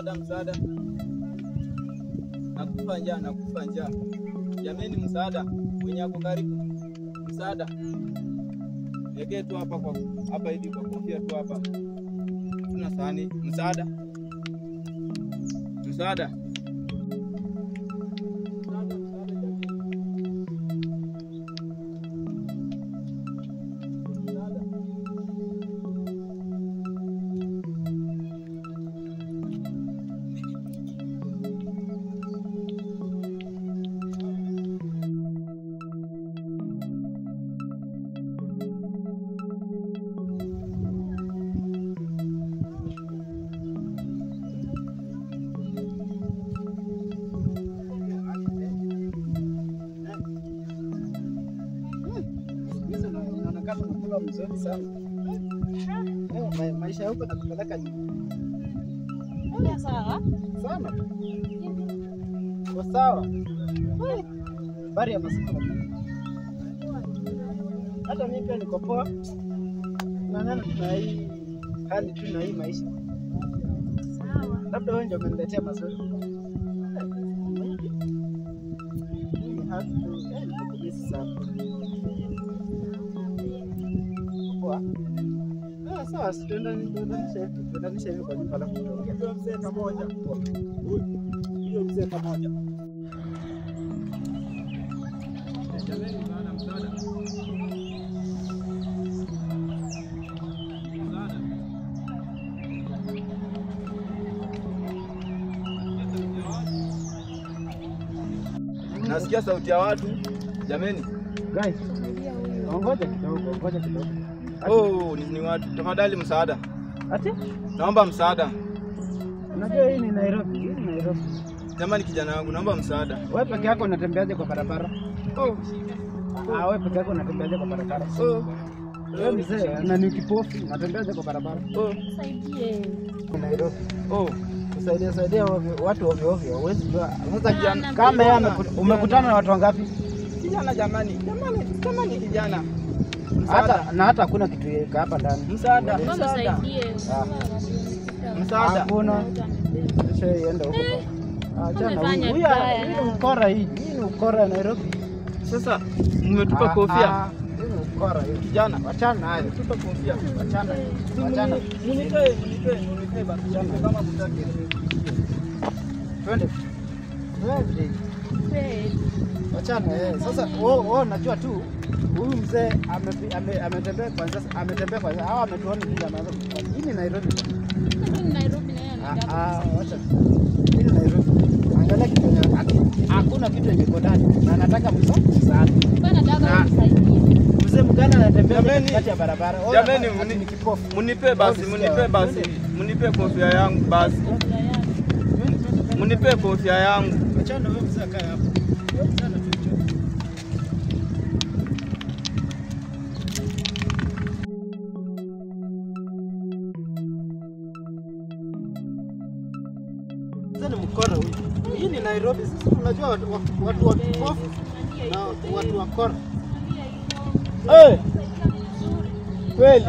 Msaada, msaada. Nakufa njaa, nakufa njaa. Jameni, msaada. Mwenye ako karibu. Msaada. Niwekee tu hapa kwa hapa hivi kwa kofia tu hapa. Tuna sahani. Msaada. Msaada. Msaada, msaada jameni. Msaada. Inaonekana unakula mzuri sana. Maisha yako nakupeleka juu. Sawa. Sana. Kwa sawa. Bari ya masiku. Hata mimi pia niko poa. Na nani tuna hii hali tu na hii maisha. Sawa. Labda wewe ndio umeniletea mazuri. Mimi have to nikukumisi sana. Poa. Ah, sawa, tuendanishe hivi kwa nyumba alafu tutaongea. Huyo mzee pamoja. Huyo mzee pamoja. Jameni, msaada, msaada. Msaada. Nasikia sauti ya watu. Jameni. Guys, ngoja kidogo, ngoja kidogo. Oh, ni watu. Tafadhali msaada. Ati? Naomba msaada. Unajua hii ni Nairobi, hii ni Nairobi. Jamani kijana wangu, naomba msaada. Wewe peke yako unatembeaje kwa barabara? Oh. Ah, wewe peke yako unatembeaje kwa barabara? Oh. Wewe mzee, na ni kipofu, unatembeaje kwa barabara? Oh. Saidie. Nairobi. Oh. Kusaidia saidia watu ovyo ovyo, huwezi jua. Sasa Kijana, kama yeye umekutana na watu wangapi? Kijana jamani. Jamani, jamani kijana. Hata na hata hakuna kitu hapa ndani. Msaada, msaada. Msaada. Hakuna. Sasa iende huko. Achana huyu. Huyu ni ukora hii. Hii ni ukora Nairobi. Sasa mmetupa kofia. Hii ni ukora hii. Kijana, achana nayo. Mmetupa kofia. Achana. Achana. Munitoe, munitoe, munitoe basi. Kama mtaki. Twende. Twende. Achana eh. Sasa wewe unajua tu huyu mzee ametembea kwanza, ametembea kwanza. Hawa ametuona ndio ameanza kufanya. Hii ni Nairobi. Hii ni Nairobi na yeye anataka. Ah, acha. Hii ni Nairobi. Angalia kitu hakuna kitu yenye iko ndani. Na anataka msaada. Bwana nataka unisaidie. Mzee mgani anatembea katikati ya barabara? Jameni, ni kipofu. Munipe basi, munipe basi. Munipe kofia yangu basi. Munipe kofia yangu. Achana wewe mzee akae hapo. Wewe mzee anatuchoka. Ni mkora huyu. Hii ni Nairobi. Sisi tunajua watu wa kipofu na watu wa kora. Eh. Kweli.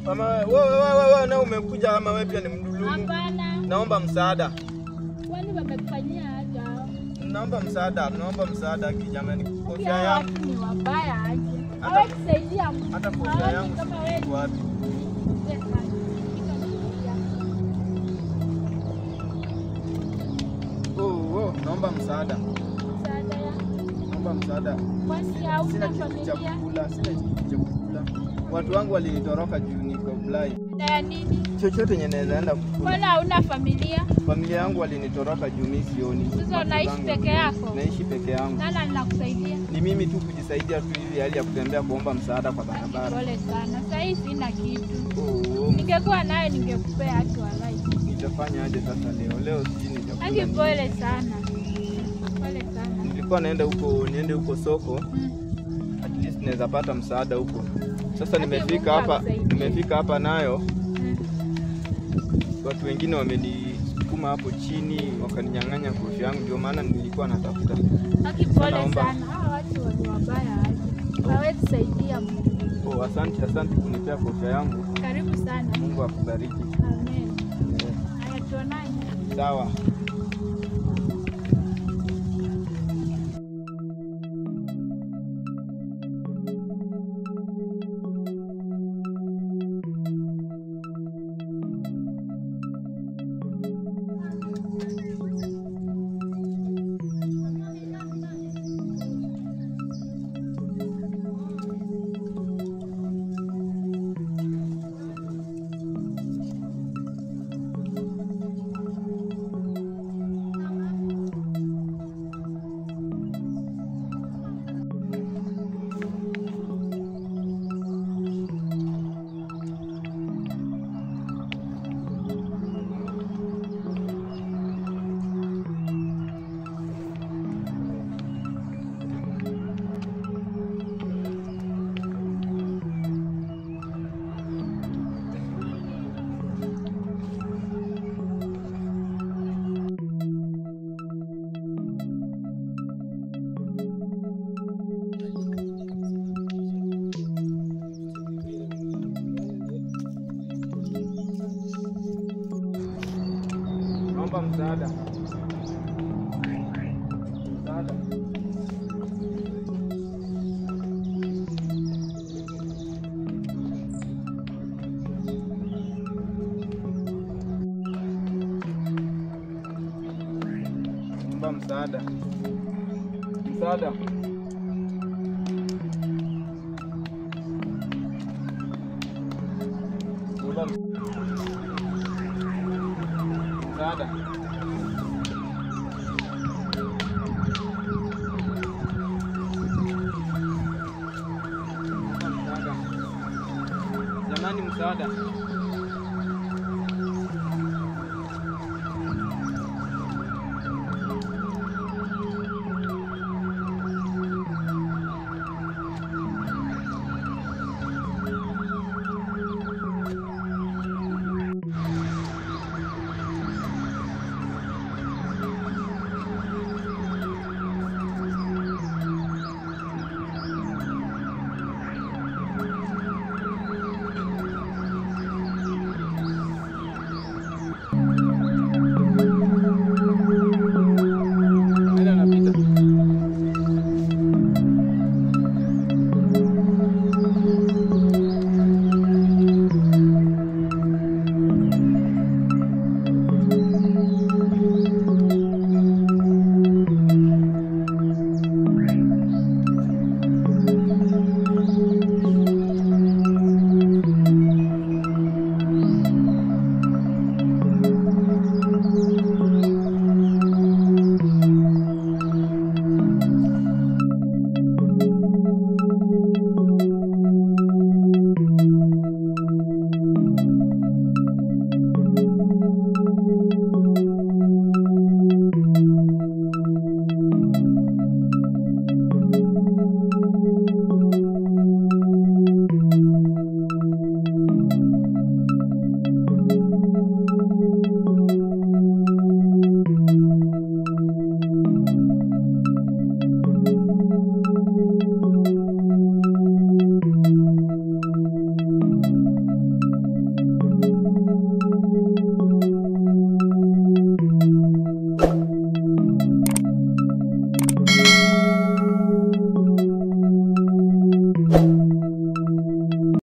Mama wewe na umekuja ama wewe pia ni mdulumu? Hapana. Naomba msaada. Kwani wamekufanyia aje? Naomba msaada, naomba msaada kijamani. Kofia yangu ni wabaya aje. Hawakusaidia mtu. Hata kofia yangu iko wapi? Naomba msaada. Msaada ya? Naomba msaada. Kwani Sina hauna kitu cha familia? kukula, sina kitu cha kukula. Watu wangu walinitoroka juu niko blind. Msaada ya nini? Chochote yenye naweza enda kukula. Mbona hauna familia? Familia yangu walinitoroka juu mimi sioni. Sasa Watu unaishi zangu peke yako? Naishi peke yangu. Nani anakusaidia? Ni mimi tu kujisaidia tu hivi hali ya kutembea kuomba msaada kwa barabara. Pole sana. Sasa hii sina kitu. Oh, Ningekuwa nayo ningekupea haki walai. nitafanya aje sasa leo? Leo sijui nitakula Haki nini. pole sana. Pole sana. Nilikuwa naenda huko, niende huko soko. At least naweza pata msaada huko. Sasa Haki nimefika Mungu hapa, akusaidie. nimefika hapa nayo watu wengine wamenisukuma hapo chini wakaninyang'anya kofia yangu, ndio maana nilikuwa natafuta. Haki pole Naomba. sana. Hawa watu ni wabaya aje. Hawezi saidia mtu. Oh, asante asante kunipea kofia yangu. Karibu sana. Mungu akubariki. Amen. Eh, Haya tuonane. sawa. Naomba msaada. Msaada. Naomba msaada. Msaada. Naomba msaada. Naomba msaada. Jamani, msaada.